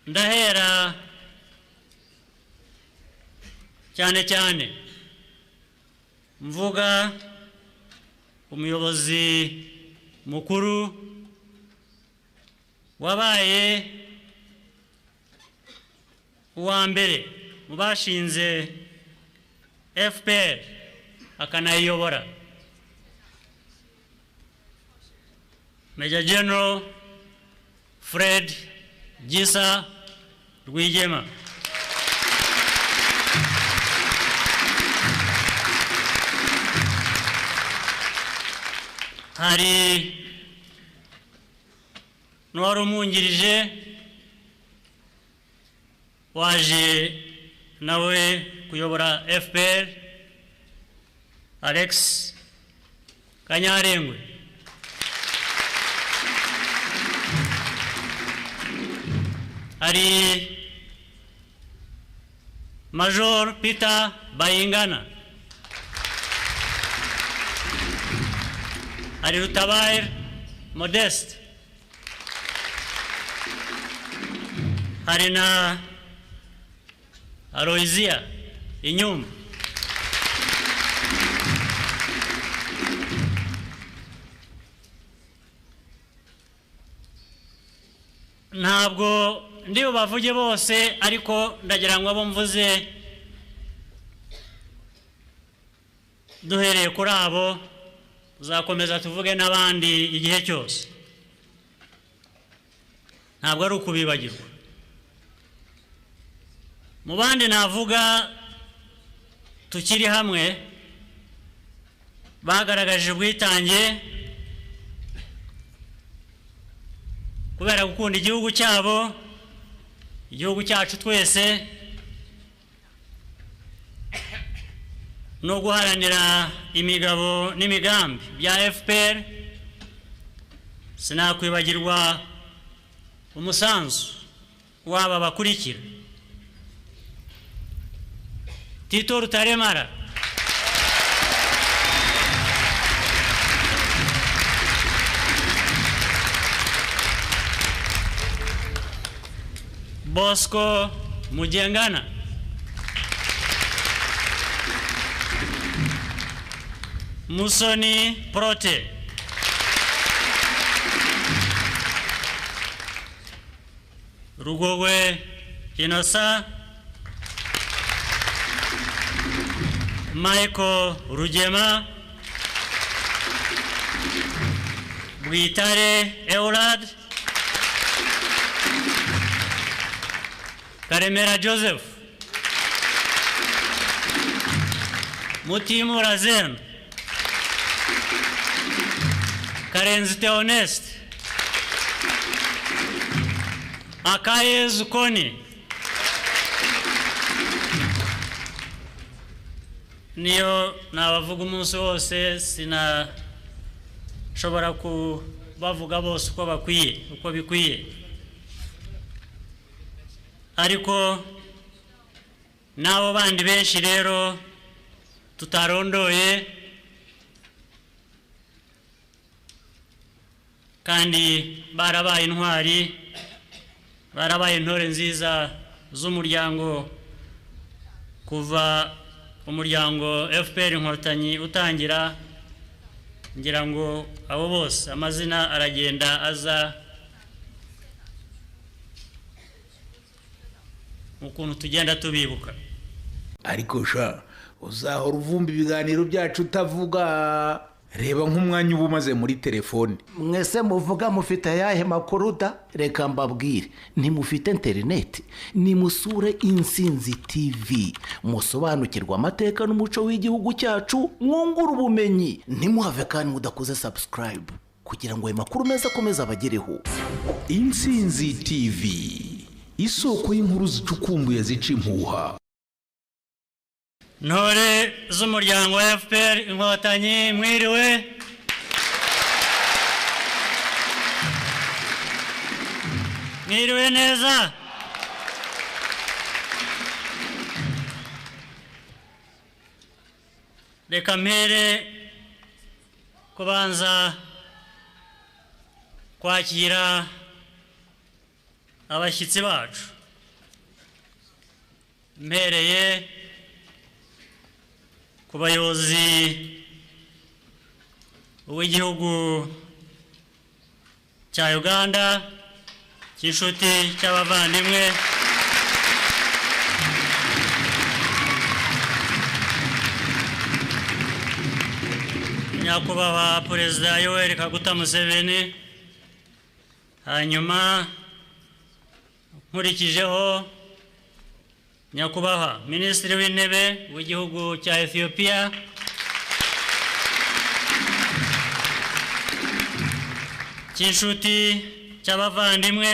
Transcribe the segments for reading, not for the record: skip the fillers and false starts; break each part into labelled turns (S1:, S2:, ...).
S1: Ndahera cyane cyane mvuga umuyobozi mukuru wabaye uwa mbere mu bashinze FPR akanayiyobora, Major General Fred Gisa Rwigema. Hari n'uwari umwungirije waje nawe kuyobora FPR, Alex Kanyarengwe. Hari Major Peter Bayingana. Hari Rutabair Modeste. Hari na Aloysia Inyumba. Ntabwo ndi bubavuge bose, ariko ndagira ngo abo mvuze duhereye kuri abo, tuzakomeza tuvuge n'abandi igihe cyose. Ntabwo ari ukubibagirwa. Mu bandi navuga tukiri hamwe bagaragaje ubwitange kubera gukunda igihugu cyabo, igihugu cyacu twese, no guharanira imigabo n'imigambi bya FPR. Sinakwibagirwa umusanzu waba bakurikira: Tito Rutaremara, Bosco Mujengana, Musoni Prote, Rugogwe Inosa, Michael Rugema, Bwitare Eulad, Karemera Joseph, Mutimura Zen, Karenzi Theoneste, Akaye Zukoni. Niyo nabavuga umunsi wose sinashobora kubavuga bose uko bakwiye, uko bikwiye, ariko n'abo bandi benshi rero tutarondoye kandi barabaye intwari, barabaye intore nziza z'umuryango kuva umuryango FPR Inkotanyi utangira. Ngira ngo abo bose amazina aragenda aza ukuntu tugenda tubibuka.
S2: Ariko sha uzahora uvumba ibiganiro byacu utavuga. Reba nk'umwanya uba umaze muri telefone.
S3: Mwese muvuga mufite ayahe makuru da? Reka mbabwire, ntimufite interineti, nimusure Insinzi TV musobanukirwa amateka n'umuco w'igihugu cyacu, mwungura ubumenyi. Ntimuhave kandi mudakoze subscribe kugira ngo ayo makuru meza akomeze abagereho.
S2: Insinzi TV, isoko y'inkuru zicukumbuye zica impuha.
S1: Ntore z'umuryango wa FPR Inkotanyi, mwiriwe. Mwiriwe neza. Reka mpere kubanza kwakira abashyitsi bacu. Mpereye ku bayobozi w'igihugu cya Uganda cy'inshuti cy'abavandimwe, Nyakubahwa Perezida Yoweri Kaguta Museveni, hanyuma nkurikijeho Nyakubahwa Minisitiri w'Intebe w'igihugu cya Ethiopia, cy'inshuti cy'abavandimwe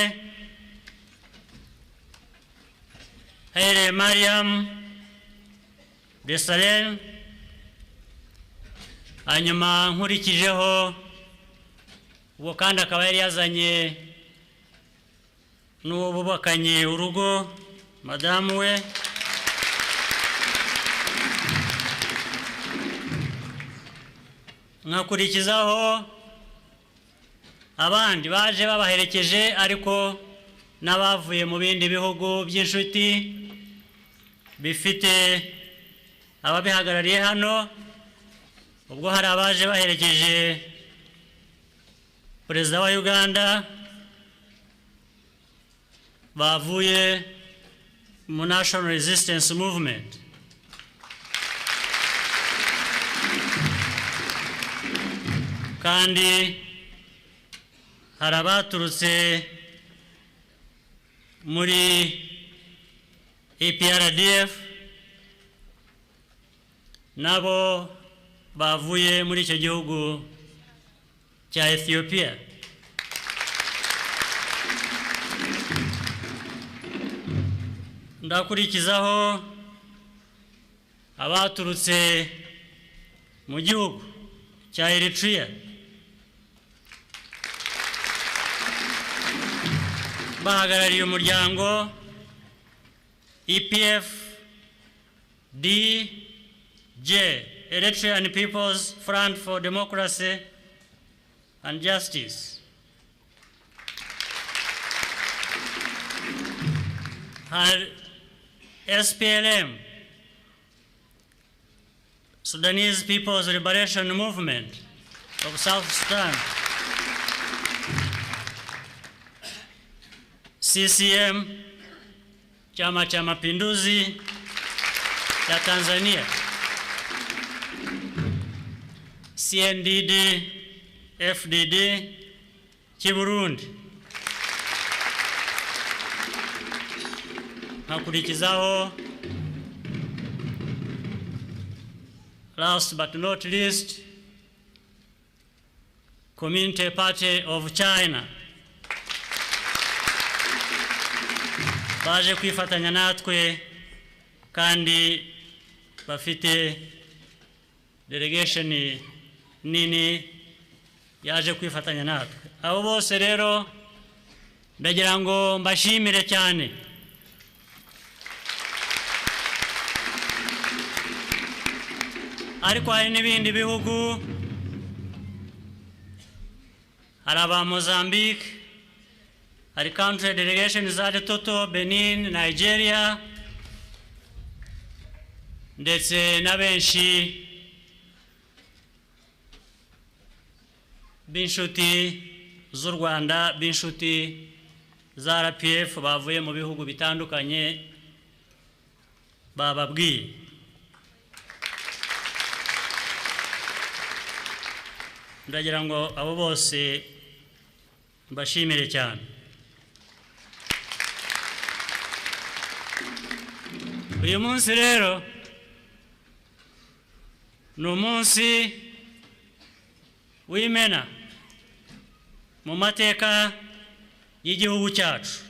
S1: Haile Mariam Desalegn, hanyuma nkurikijeho uwo kandi akaba yari yazanye n'uwo bubakanye urugo madamu we, nkakurikizaho abandi baje babaherekeje ariko n'abavuye mu bindi bihugu by'inshuti bifite ababihagarariye hano. Ubwo hari abaje baherekeje Perezida wa Uganda bavuye mu National Resistance Movement, kandi hari abaturutse muri EPRDF nabo bavuye muri icyo gihugu cya Ethiopia. Ndakurikizaho abaturutse mu gihugu cya Eritrea bahagarariye umuryango EPF DJ, Eritrean People's Front for Democracy and Justice. SPLM, Sudanese People's Liberation Movement of South Sudan, CCM, Chama cha Mapinduzi ya Tanzania, CNDD, FDD cy'i Burundi. Nkakurikizaho last but not least, Community Party of China baje kwifatanya natwe kandi bafite delegation nini yaje kwifatanya natwe. Abo bose rero ndagira ngo mbashimire cyane. Ariko hari n'ibindi bihugu, hari aba Mozambique, hari country delegation za Lesotho, Benin, Nigeria, ndetse na benshi b'inshuti z'u Rwanda, b'inshuti za RPF bavuye mu bihugu bitandukanye bababwiye. Ndagira ngo abo bose mbashimire cyane. Uyu munsi rero ni umunsi w'imena mu mateka y'igihugu cyacu.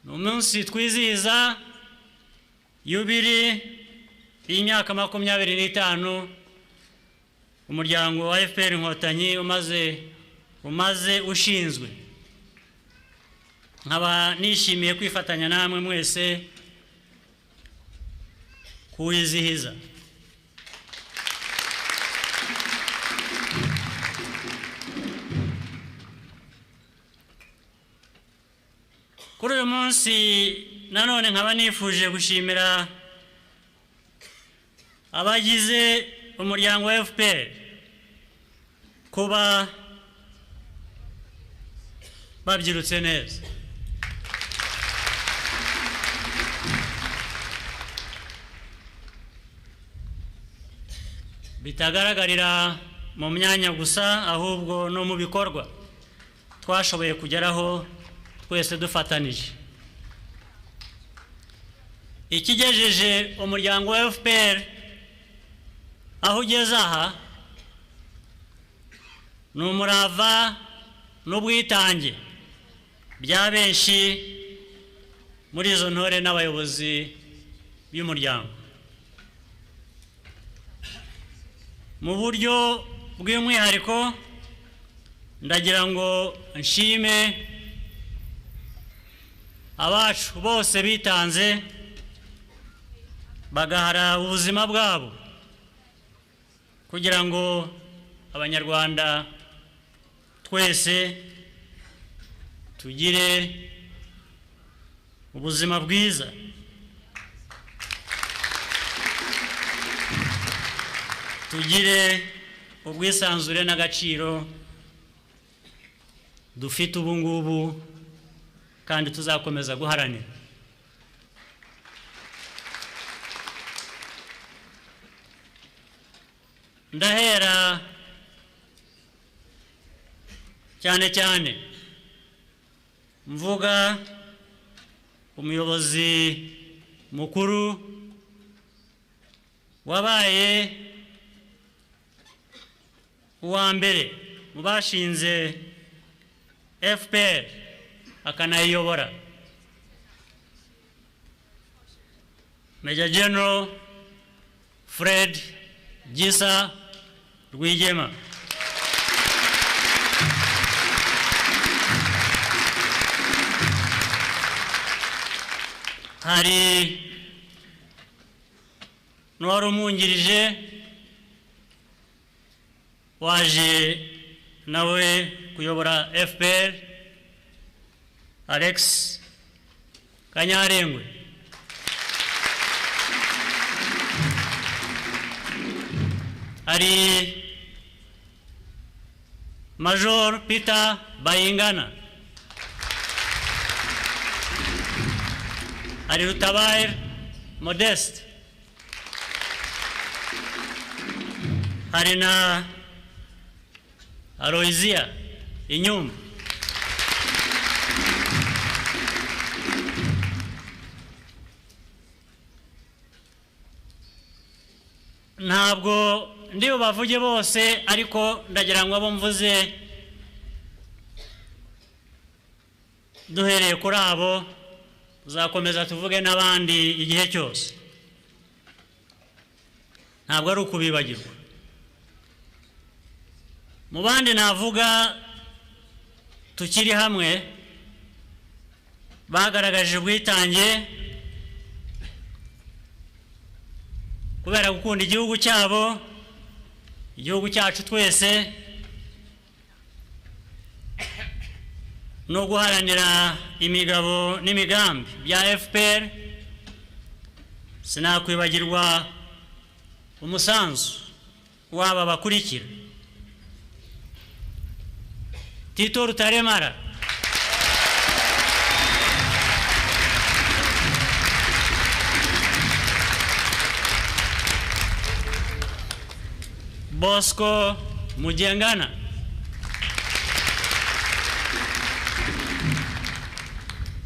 S1: Ni umunsi twizihiza yubili y'imyaka 25 umuryango wa FPR Inkotanyi umaze ushinzwe. Nkaba nishimiye kwifatanya namwe mwese kuwizihiza. Kuri uyu munsi Nanone nkaba nifuje gushimira abagize umuryango wa FPR kuba babyirutse neza. Bitagaragarira mu myanya gusa, ahubwo no mu bikorwa twashoboye kugeraho twese dufatanije. Ikigejeje umuryango wa FPR aho ugeze aha ni umurava n'ubwitange bya benshi muri izo ntore n'abayobozi b'umuryango. Mu buryo bw'umwihariko ndagira ngo nshime abacu bose bitanze bagahara ubuzima bwabo kugira ngo Abanyarwanda twese tugire ubuzima bwiza. Tugire ubwisanzure n'agaciro dufite ubu ngubu kandi tuzakomeza guharanira. Ndahera cyane cyane mvuga umuyobozi mukuru wabaye uwa mbere mu bashinze FPR akanayiyobora, Major General Fred Gisa Rwigema. Hari n'uwari umwungirije waje nawe kuyobora FPR, Alex Kanyarengwe. Hari Major Peter Bayingana. Hari Rutabair Modeste. Hari na Aloysia Inyumba. Ntabwo ndi bubavuge bose, ariko ndagira ngo abo mvuze duhereye kuri abo tuzakomeza tuvuge n'abandi igihe cyose. Ntabwo ari ukubibagirwa. Mu bandi navuga tukiri hamwe bagaragaje ubwitange kubera gukunda igihugu cyabo, igihugu cyacu twese, no guharanira imigabo n'imigambi bya FPR. Sinakwibagirwa umusanzu waba bakurikira: Tito Rutaremara, Bosco Mujengana,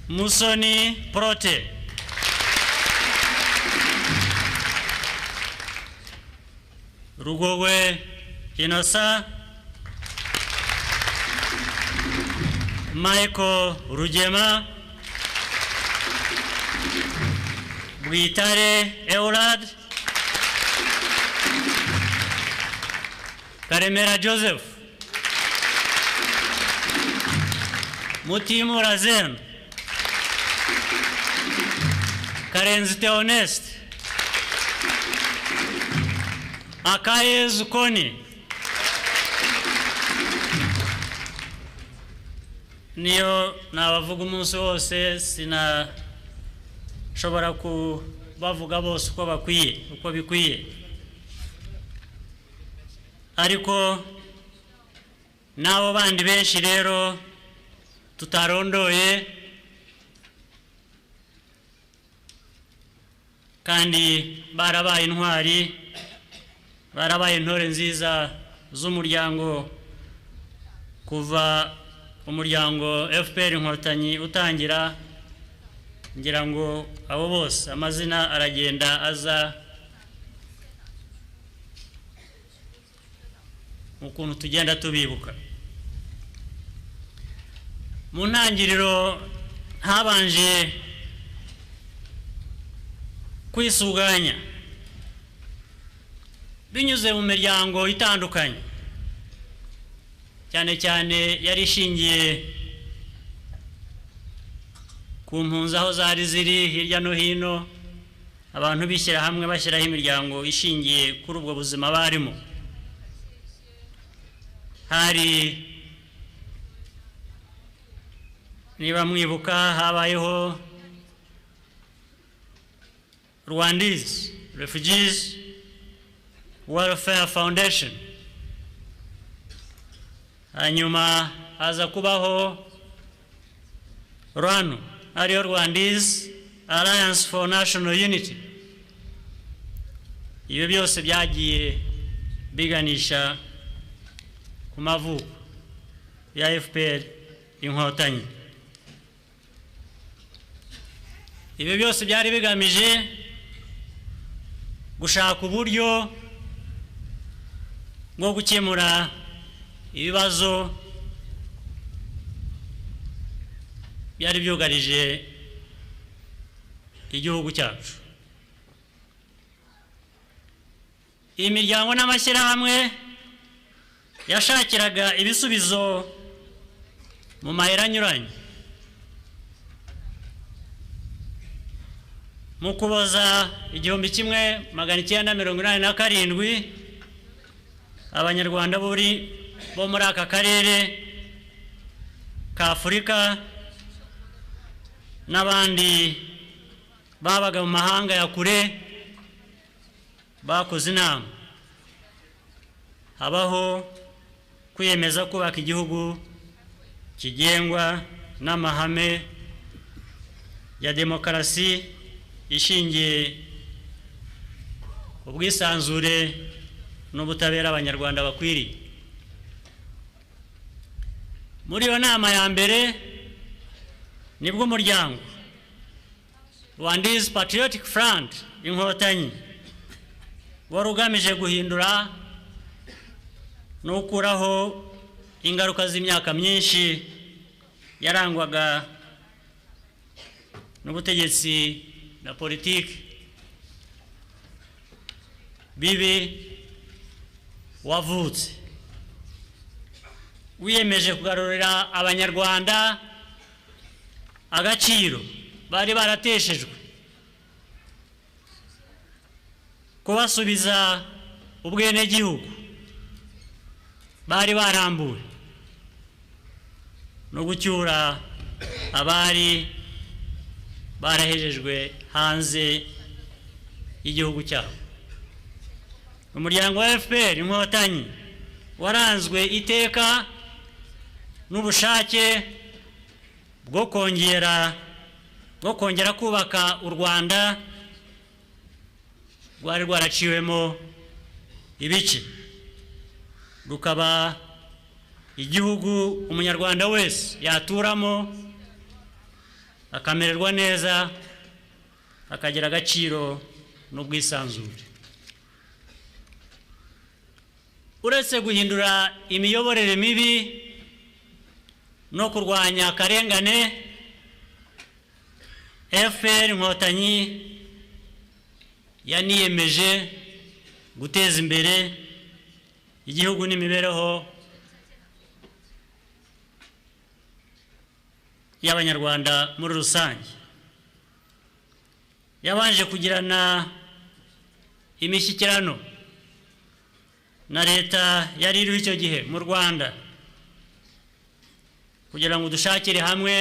S1: Musoni Prote, Rugogwe Inosa, Michael Rugema, Bwitare Eulad, Karemera Joseph, Mutimura Zen, Karenzi Theoneste, Akaye Zukoni. Niyo nabavuga umunsi wose sina Nshobora kubavuga bose uko bakwiye, uko bikwiye, ariko n'abo bandi benshi rero tutarondoye kandi barabaye intwari, barabaye intore nziza z'umuryango kuva umuryango FPR Inkotanyi utangira. Ngira ngo abo bose amazina aragenda aza ukuntu tugenda tubibuka. Mu ntangiriro habanje kwisuganya binyuze mu miryango itandukanye, cyane cyane yari ishingiye ku mpunzi aho zari ziri hirya no hino, abantu bishyira hamwe bashyiraho imiryango ishingiye kuri ubwo buzima barimo. Hari, niba mwibuka, habayeho Rwandese Refugees Welfare Foundation, hanyuma haza kubaho RANU, ariyo Rwandese Alliance for National Unity. Ibyo byose byagiye biganisha ku mavuko ya FPR Inkotanyi. Ibyo byose byari bigamije gushaka uburyo bwo gukemura ibibazo byari byugarije igihugu cyacu. Iyi miryango n'amashyirahamwe yashakiraga ibisubizo mu mayira anyuranye. Mu Kuboza 1987, Abanyarwanda buri bo muri aka karere ka Afurika n'abandi babaga mu mahanga ya kure bakoze inama, habaho kwiyemeza kubaka igihugu kigengwa n'amahame ya demokarasi ishingiye ubwisanzure n'ubutabera Abanyarwanda bakwiriye. Muri iyo nama ya mbere nibwo umuryango Rwandese Patriotic Front Inkotanyi wari ugamije guhindura no gukuraho ingaruka z'imyaka myinshi yarangwaga n'ubutegetsi na politiki bibi wavutse, wiyemeje kugarurira Abanyarwanda agaciro bari barateshejwe, kubasubiza ubwenegihugu bari barambuwe, no gucyura abari barahejejwe hanze y'igihugu cyabo. Umuryango wa FPR Inkotanyi waranzwe iteka n'ubushake bwo kongera kubaka u Rwanda rwari rwaraciwemo ibice, rukaba igihugu Umunyarwanda wese yaturamo akamererwa neza, akagira agaciro n'ubwisanzure. Uretse guhindura imiyoborere mibi no kurwanya akarengane, FPR Inkotanyi yaniyemeje guteza imbere igihugu n'imibereho y'Abanyarwanda muri rusange. Yabanje kugirana imishyikirano na leta yari iriho icyo gihe mu Rwanda kugira ngo dushakire hamwe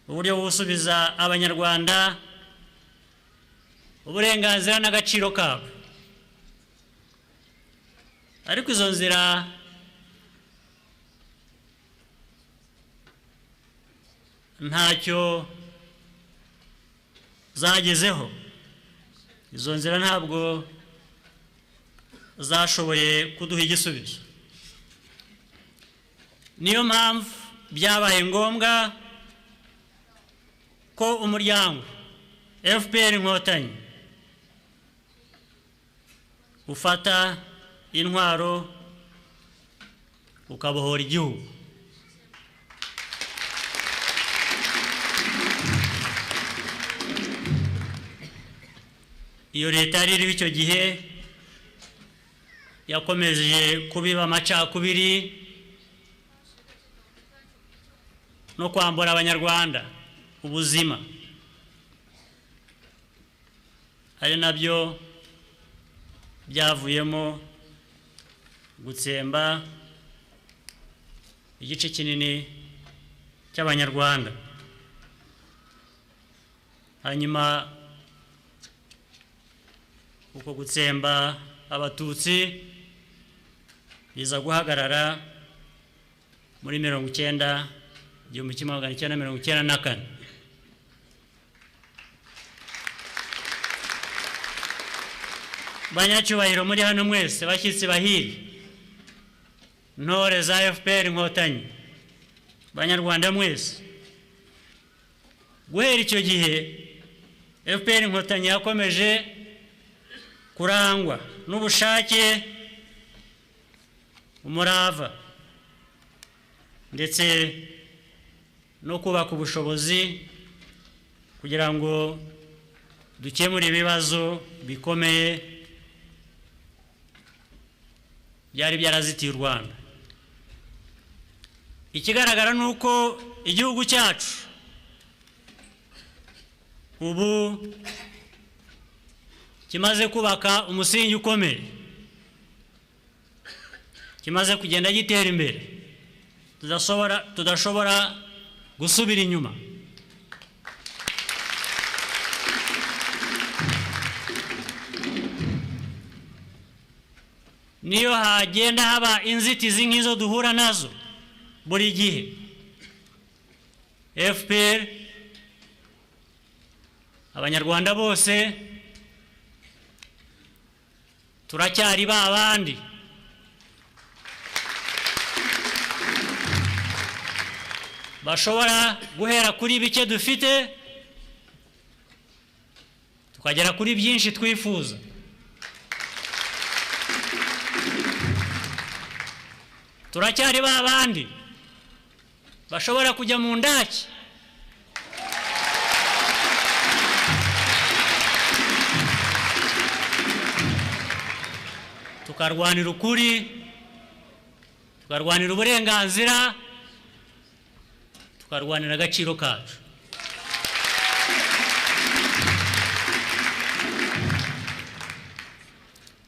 S1: uburyo bwo gusubiza Abanyarwanda uburenganzira n'agaciro kabo. Ariko izo nzira ntacyo zagezeho, izo nzira ntabwo zashoboye kuduha igisubizo. Niyo mpamvu byabaye ngombwa ko umuryango FPR Inkotanyi ufata intwaro ukabohora igihugu. Iyo leta yari iriho icyo gihe yakomeje kubiba amacakubiri no kwambura Abanyarwanda ubuzima, ari nabyo byavuyemo gutsemba igice kinini cy'Abanyarwanda. Hanyuma uko gutsemba Abatutsi biza guhagarara muri 1994. Banyacyubahiro muri hano mwese, bashyitsi bahiri, ntore za FPR Inkotanyi, Banyarwanda mwese, guhera icyo gihe FPR Inkotanyi yakomeje kurangwa n'ubushake, umurava ndetse no kubaka ubushobozi kugira ngo dukemure ibibazo bikomeye byari byarazitiye u Rwanda. Ikigaragara ni uko igihugu cyacu ubu kimaze kubaka umusingi ukomeye, kimaze kugenda gitera imbere, tudashobora gusubira inyuma. Niyo hagenda haba inzitizi nk'izo duhura nazo buri gihe, FPR, Abanyarwanda bose turacyari ba bandi bashobora guhera kuri bike dufite tukagera kuri byinshi twifuza. Turacyari ba bandi bashobora kujya mu ndaki tukarwanira ukuri, tukarwanira uburenganzira, tukarwanira agaciro kacu.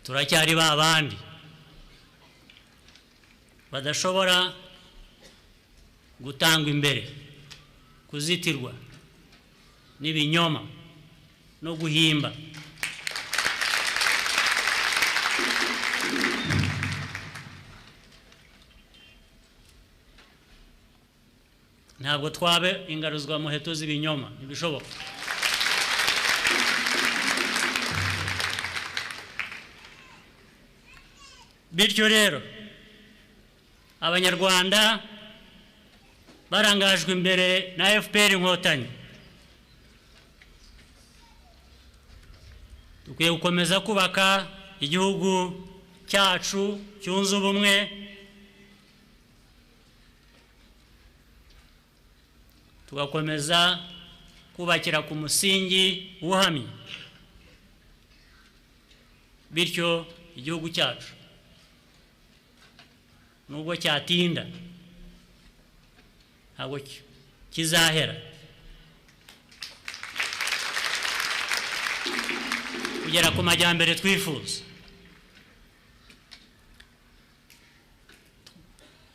S1: Turacyari ba bandi badashobora gutangwa imbere, kuzitirwa n'ibinyoma no guhimba. Ntabwo twabe ingaruzwa muheto z'ibinyoma, ntibishoboka. Bityo rero Abanyarwanda barangajwe imbere na FPR Inkotanyi dukwiye gukomeza kubaka igihugu cyacu cyunze ubumwe, tugakomeza kubakira ku musingi uhamye, bityo igihugu cyacu nubwo cyatinda ntabwo kizahera kugera ku majyambere twifuza.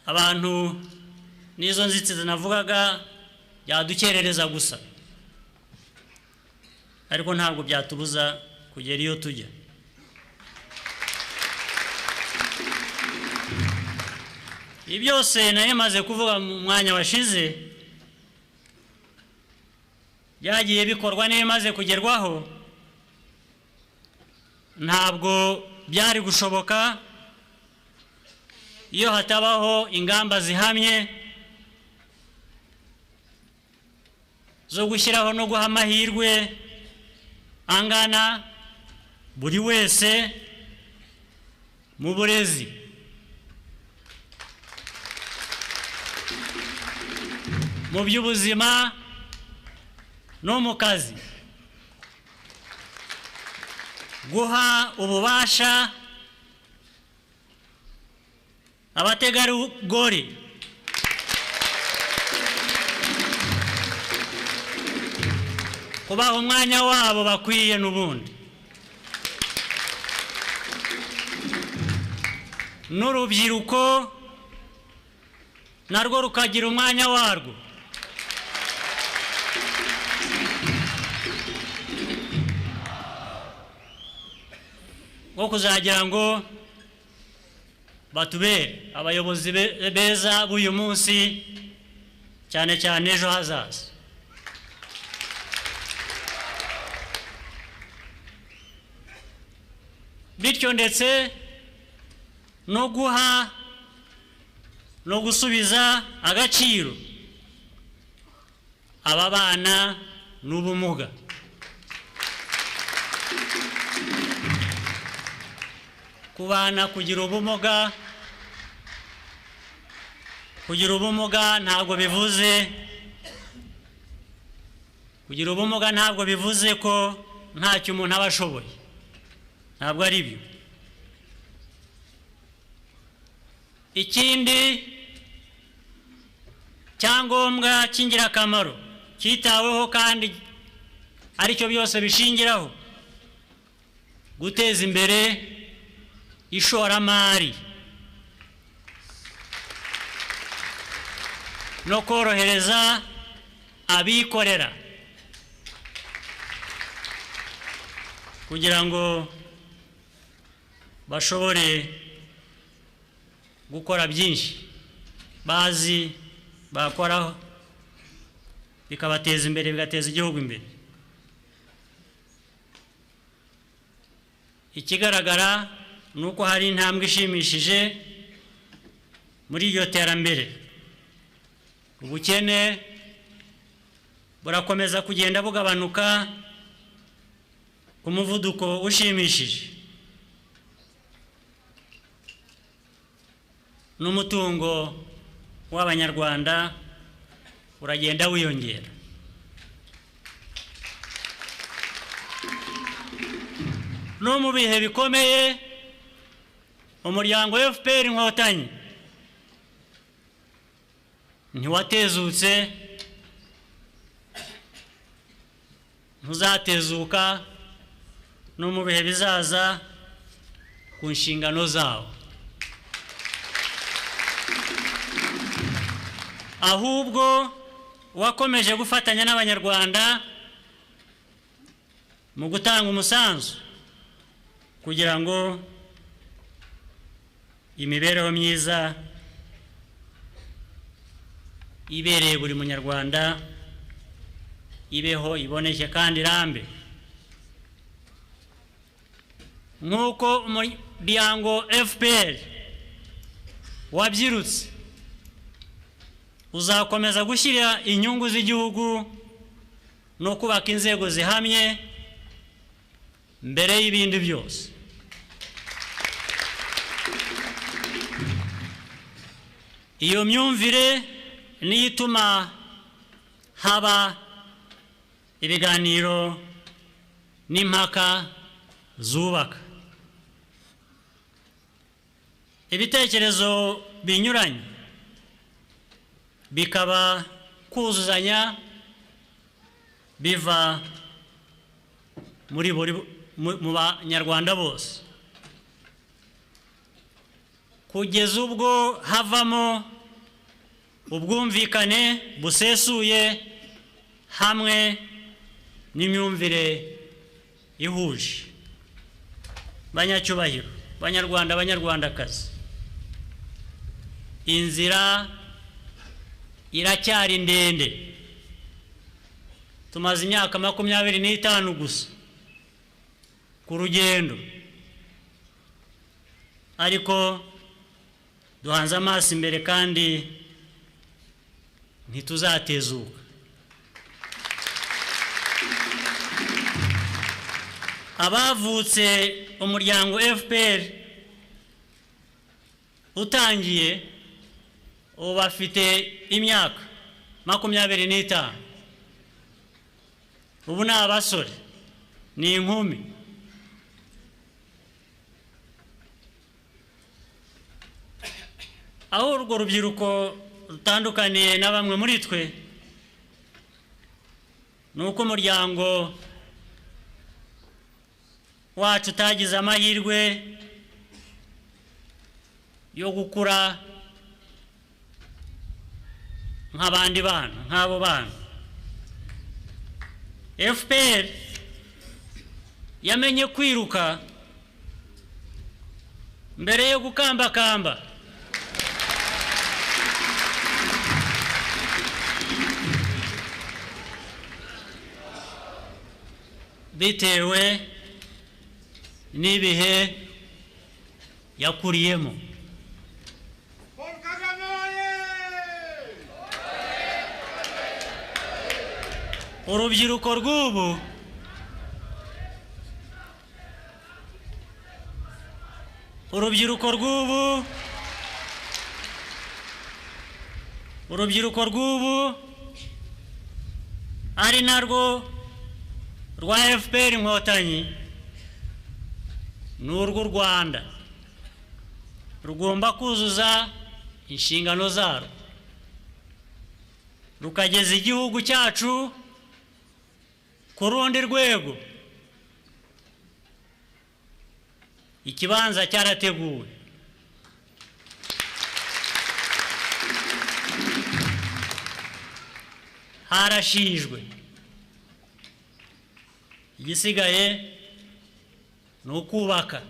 S1: Abantu n'izo nzitizi navugaga byadukerereza gusa, ariko ntabwo byatubuza kugera iyo tujya. Ibi byose nari maze kuvuga mu mwanya washize byagiye bikorwa n'ibimaze kugerwaho, ntabwo byari gushoboka iyo hatabaho ingamba zihamye zo gushyiraho no guha amahirwe angana buri wese mu burezi, mu by'ubuzima no mu kazi, guha ububasha abategarugori kubaha umwanya wabo bakwiye n'ubundi, n'urubyiruko narwo rukagira umwanya warwo. Wo kuzagira ngo batubere abayobozi beza b'uyu munsi, cyane cyane ejo hazaza. Bityo ndetse no guha no gusubiza agaciro ababana n'ubumuga. Kubana kugira ubumuga, kugira ubumuga ntabwo bivuze, kugira ubumuga ntabwo bivuze ko ntacyo umuntu aba ashoboye, ntabwo ari byo. Ikindi cyangombwa cy'ingirakamaro cyitaweho kandi aricyo byose bishingiraho, guteza imbere ishoramari no korohereza abikorera kugira ngo bashobore gukora byinshi bazi bakoraho, bikabateza imbere, bigateza igihugu imbere. Ikigaragara nuko hari intambwe ishimishije muri iryo terambere. Ubukene burakomeza kugenda bugabanuka ku muvuduko ushimishije, n'umutungo w'Abanyarwanda uragenda wiyongera. No mu bihe bikomeye umuryango FPR Inkotanyi ntiwatezutse, ntuzatezuka no mu bihe bizaza ku nshingano zawo, ahubwo wakomeje gufatanya n'Abanyarwanda mu gutanga umusanzu kugira ngo imibereho myiza ibereye buri munyarwanda ibeho, iboneke kandi irambe. Nk'uko umuryango FPR wabyirutse, uzakomeza gushyira inyungu z'igihugu no kubaka inzego zihamye mbere y'ibindi byose. Iyo myumvire niyo ituma haba ibiganiro n'impaka zubaka, ibitekerezo binyuranye bikaba kuzuzanya biva muri buri mu Banyarwanda bose, kugeza ubwo havamo ubwumvikane busesuye hamwe n'imyumvire ihuje. Banyacyubahiro, Banyarwanda, Banyarwandakazi, inzira iracyari ndende. Tumaze imyaka 25 gusa ku rugendo, ariko duhanze amaso imbere kandi ntituzatezuka. Abavutse umuryango FPR utangiye ubu bafite imyaka 25, ubu ni abasore, ni inkumi. Aho urwo rubyiruko rutandukaniye na bamwe muri twe ni uko umuryango wacu utagize amahirwe yo gukura nk'abandi bana, nk'abo bana. FPR yamenye kwiruka mbere yo gukambakamba. Bitewe n'ibihe yakuriyemo. Urubyiruko rw'ubu ari narwo rwa FPR Inkotanyi ni urw'u Rwanda, rugomba kuzuza inshingano zarwo, rukageza igihugu cyacu ku rundi rwego. Ikibanza cyarateguwe. Harashijwe. Igisigaye ni ukubaka,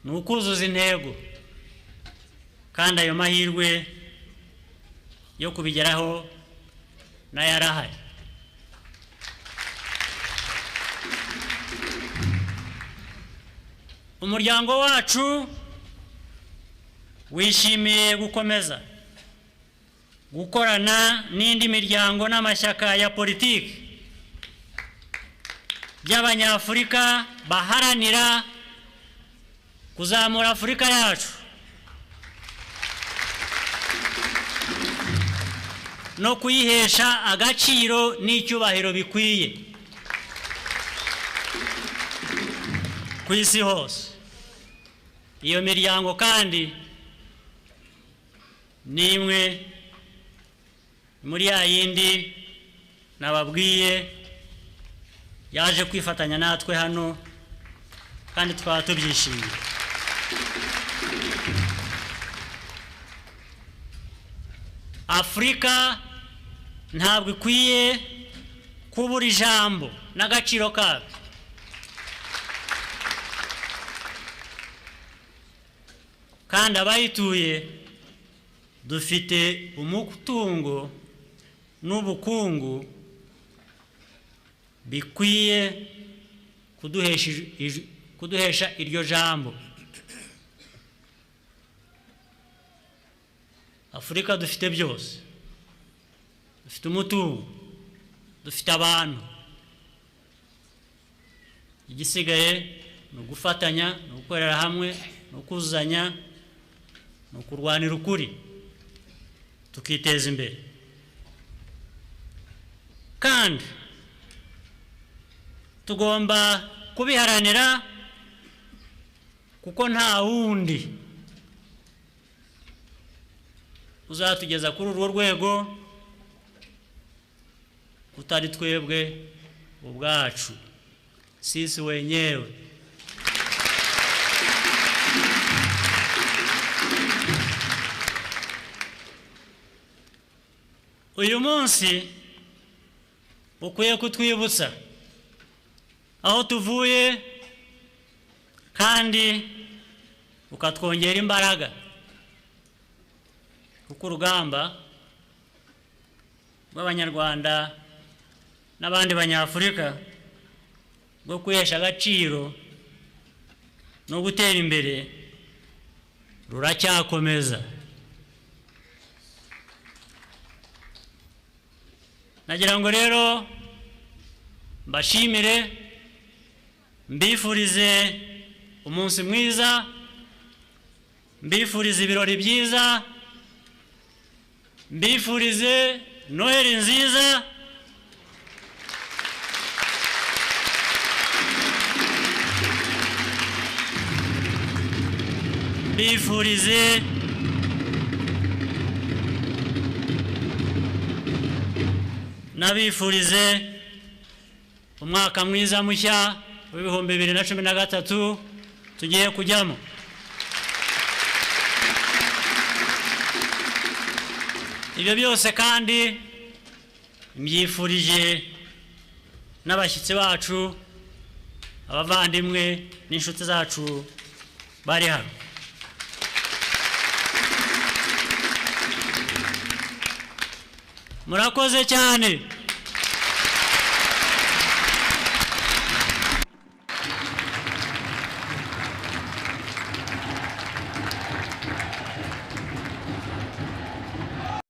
S1: ni ukuzuza intego, kandi ayo mahirwe yo kubigeraho nayo arahari. Umuryango wacu wishimiye gukomeza gukorana n'indi miryango n'amashyaka ya politiki by'Abanyafurika baharanira kuzamura Afurika yacu no kuyihesha agaciro n'icyubahiro bikwiye ku isi hose. Iyo miryango kandi ni imwe muri ya yindi nababwiye yaje kwifatanya natwe hano, kandi twaba tubyishimiye. Afurika ntabwo ikwiye kubura ijambo n'agaciro kayo. Kandi abayituye dufite umutungo n'ubukungu bikwiye kuduhesha iryo jambo. Afurika dufite byose, dufite umutungo, dufite abantu. Igisigaye ni ugufatanya, ni ugukorera hamwe, ni ukuzuzanya, ni ukurwanira ukuri tukiteza imbere. Kandi tugomba kubiharanira kuko nta wundi uzatugeza kuri urwo rwego utari twebwe ubwacu, sisi wenyewe. Uyu munsi ukwiye kutwibutsa aho tuvuye Kandi ukatwongera imbaraga, kuko urugamba rw'Abanyarwanda n'abandi Banyafurika rwo kwihesha agaciro no gutera imbere ruracyakomeza. Nagira ngo rero mbashimire, mbifurize umunsi mwiza, mbifurize ibirori byiza, mbifurize Noheli nziza. Mbifurize nabifurize umwaka mwiza mushya w'2013 tugiye kujyamo. Ibyo byose kandi mbyifurije n'abashyitsi bacu, abavandimwe n'inshuti zacu bari hano. Murakoze cyane.